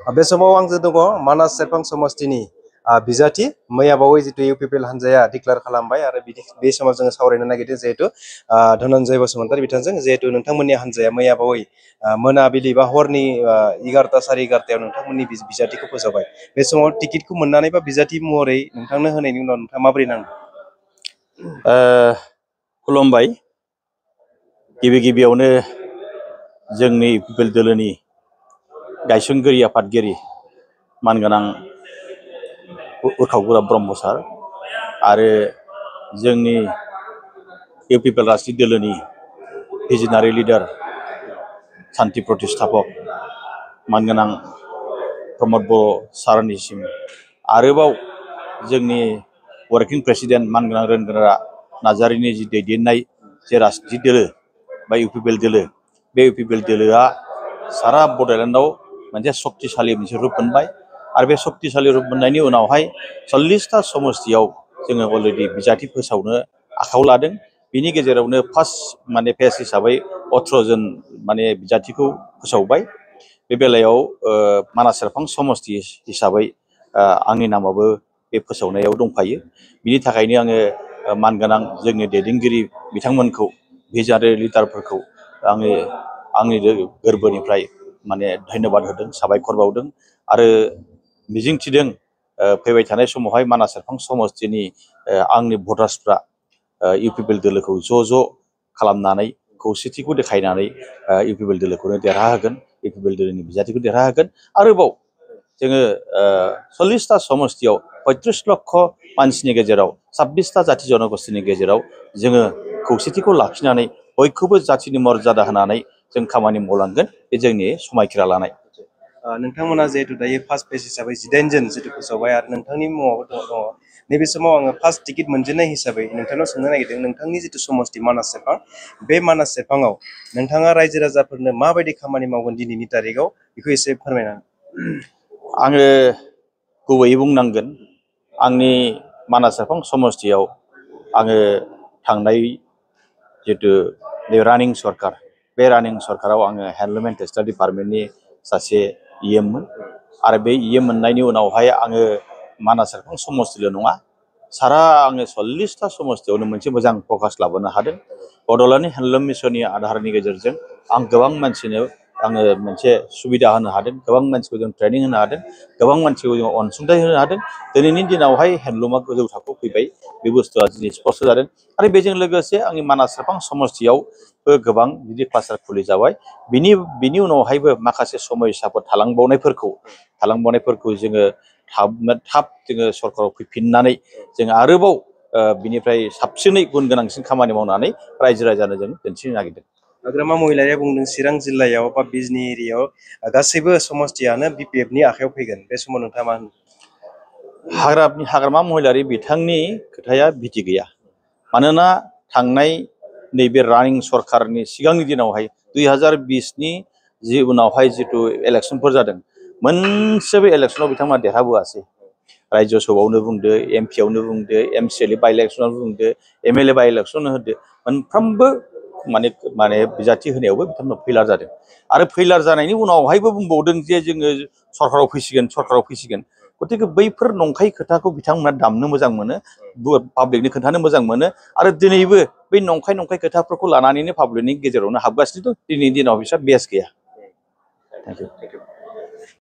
बे समाव आंजों दङ मानास सेरफां समष्टिनि बिजाथि मैया बावै जितु इउपिपिएल हान्जाया डिक्लेयार खालामबाय आरो बे समाव जोङो सावरायनो नागिरदों जिहेतु धनन्जय बसुमतारी बिथांजों जिहेतु नोंथांमोननि हान्जाया मैया बावै मोनाबिलि बा हरनि 11टा साराय 11टायाव नोंथांमोननि बिजाथिखौ फोसावबाय बे समाव टिकेटखौ मोननानै बा बिजाथि महरै नोंथांनो होनायनि उनाव नोंथाङा माबोरै नाङो? खुलुमबाय। गिबियावनो जोंनि इउपिपिएल दोलोनि गायसनगिरि आफादगिरि मानगोनां उरखाव ब्रह्म सार आरो जोंनि इउपिपिएल राजनिक दोलोनि भिजनारि लिडार सान्थि प्रतिस्थापक मानगोनां प्रमद बर' सारनिसिम आरोबाव जोंनि वर्किं प्रेसिडेन्ट मानगोनां रोनगोरा नार्जारिनि जि दैदेननाय जे राजनिक दोलो बा इउपिपिएल दोलो बे इउपिपिएल दोलोआ सारा बड'लेण्डआव मोनसे शक्तिशालि मोनसे रुप मोनबाय आरो बे शक्तिशालि रुप मोननायनि उनावहाय 40टा समष्टियाव जोङो अलरेडि बिजाथि फोसावनो आखायाव लादों। बिनि गेजेरावनो फार्स्ट फेज हिसाबै 18 जन बिजाथिखौ फोसावबाय। बे बेलायाव मानास सेरफां समष्टि हिसाबै आंनि नामाबो बे फोसावनायाव दंफायो। बिनि थाखायनो आङो मानगोनां जोंनि दैदेनगिरि बिथांमोनखौ भिजनारि लिडारफोरखौ आङो आंनि गोरबोनिफ्राय धन्यबाद होदों, साबायखर बावदों आरो मिजिंथिदों फैबाय थानाय समावहाय मानास सेरफां समष्टिनि आंनि भटार्सफ्रा इउपिपिएल दोलोखौ ज' खालामनानै खौसेथिखौ देखायनानै इउपिपिएल दोलोखौनो देरहाहोगोन, इउपिपिएल दोलोनि बिजाथिखौ देरहाहोगोन। आरोबाव जोङो 40टा समष्टियाव 35 लक्ष मानसिनि गेजेराव 26टा जाथि जनगोष्ठीनि गेजेराव जोङो खौसेथिखौ लाखिनानै बयखौबो जाथिनि मर्यादा होनानै जों खामानि मावलांगोन। बे जोंनि समायखिरा लानाय। नोंथांमोना जिहेतु दायो फार्स्ट पेज हिसाबै 19 जन जितु फोसावबाय आरो नोंथांनि मुङावबो दङ। नैबे समाव आङो फार्स्ट टिकेट मोनजेननाय हिसाबै नोंथांनाव सोंनो नागिरदों नोंथांनि जितु समष्टि मानास सेरफां बे मानास सेरफाङाव नोंथाङा रायजो राजाफोरनो माबायदि खामानि मावगोन दिनैनि तारिखाव बेखौ एसे फोरमायना आङो गुबैयै बुंनांगोन आंनि मानास सेरफां समष्टियाव आङो थांनाय जितु रानिं सरकार बे रानिं सरकाराव आङो हेन्डलुम एन्ड टेक्सटाइल डिपार्टमेन्टनि सासे इएममोन आरो बे इएम मोननायनि उनावहाय आङो मानास सेरफां समष्टिल' नङा सारा आङो 40टा समष्टियावनो मोनसे मोजां फकास लाबोनो हादों। बड'लेण्ड हेन्डलुम मिसननि आधारनि गेजेरजों आं गोबां मानसिनो आङो मोनसे सुबिदा होनो हादों, गोबां मानसिखौ जों ट्रेनिं होनो हादों, गोबां मानसिखौ जों अनसुंथाइ होनो हादों। दिनैनि दिनावहाय हेन्डलुमा गोजौ थाखोआव फैबाय, बे बुस्थुआ दिनै स्पष्ट जादों। आरो बेजों लोगोसे आंनि मानास सेरफां समष्टियावबो गोबां बिदि क्लास्टार खुलि जाबाय। बिनि उनावहायबो माखासे समयसाफोर थालांबावनायफोरखौ जोङो थाब जोङो सरकाराव फैफिननानै जों आरोबाव बिनिफ्राय साबसिनै गुन गोनांसिन खामानि मावनानै रायजो राजानो जों दिन्थिनो नागिरदों। हाग्रामा महिलारिया बुंदों चिरां जिल्लायाव बा बिजनी एरियायाव गासैबो समष्टियानो बिपिएफनि आखायाव फैगोन। बे समाव नोंथाङा मा होनो? हाग्रामा महिलारि बिथांनि खोथाया भित्ति गैया। मानोना थांनाय नैबे रानिं सरकारनि सिगांनि दिनावहाय 2020नि जि उनावहाय जितु इलेक्सनफोर जादों मोनसेबो इलेक्सनाव बिथांमोना देरहाबोआसै। रायजो सभायावनो बुंदो, एमपियावनो बुंदो, एमसिएलए बाइ इलेक्सनावनो बुंदो, एमएलए बाइ इलेक्सनावनो होदो, मोनफ्रोमबो बिजाथि होनायावबो बिथांमोना फैलार जादों। आरो फैलार जानायनि उनावहायबो बुंबावदों जे जोङो सरकाराव फैसिगोन। गतिके बैफोर नंखाय खोथाखौ बिथांमोना दामनो मोजां मोनो, पाब्लिकनो खोन्थानो मोजां मोनो आरो दिनैबो बै नंखाय खोथाफोरखौ लानानैनो पाब्लिकनि गेजेरावनो हाबगासिनो दं। दिनैनि दिनाव बिसोर बेस गैया। Thank you.